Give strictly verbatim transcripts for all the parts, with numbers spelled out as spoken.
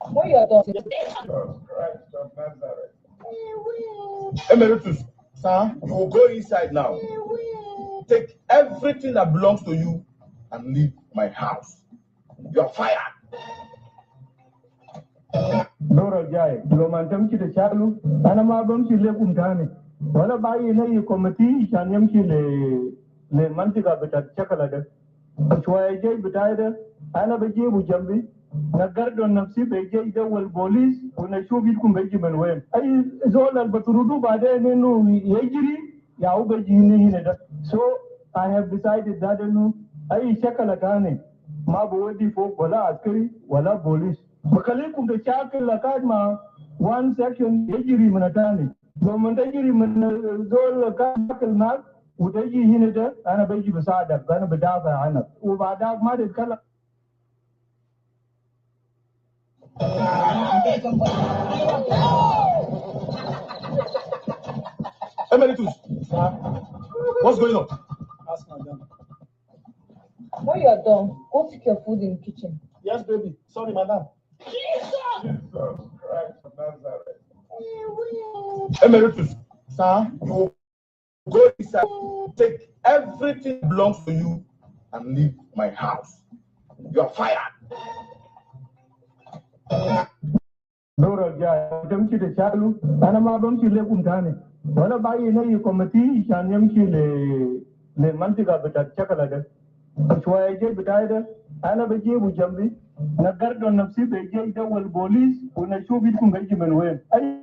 What you are doing? Emeritus, sir, you will go inside now. Take everything that belongs to you and leave my house. You are fired. Dora jai, lo man tamshi da shalu, ana ma bamshi le kum tani. Wala bayi na yi komiti shan yamshi le, le mantiga bitat shakala da. Shwaya jai bitai da, ana bajibu jambi, na gardo nafsi bai jai da wal bolis, wa na shufu idkum baiji min wen. Ai zol al batrudu badain inu yajri, ya hu baji hina hina da. So, I have decided that inu, ai shakala tani, ma bawadi fog wala askari, wala bolis. Bakalikum da shakil lakad ma one section yajri min tani. Lo man tajri min zol lakad shakil mak, wa taji hina da, ana baji basadak, ana badafa anak. Wa badak ma da kala. Emeritus, what's going on? Ask madam. When you are done, go pick your food in the kitchen. Yes, baby. Sorry, madam. Jesus Christ of Nazareth. Emeritus, sir, you go inside, take everything that belongs to you and leave my house. You are fired. Dora jai, tamshi da shalu, ana ma bamshi le kum tani. Wala bayi na yi komiti shan yamshi le, le mantiga bitat shakala da. Shwaya jai bitai da, ana bajibu jambi, na gardo nafsi bai jai da wal bolis, wa na shufu idkum baiji min wen. Ai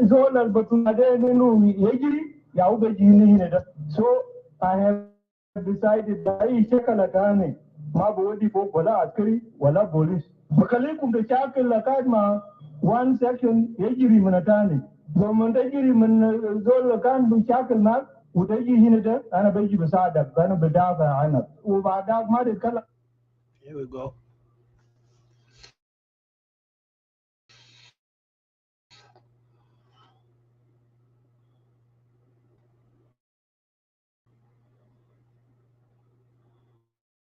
zol al batrudu badain inu yajri, ya hu baji hina hina da. So, I have decided that ai shakala tani, ma bawadi fog wala askari, wala bolis. Bakalikum da shakil lakad ma one section yajri min tani. Lo man tajri min zol lakad bi shakil mak, wa taji hina da, ana baji basadak, ana badafa anak. Wa badak ma da kala. Here we go.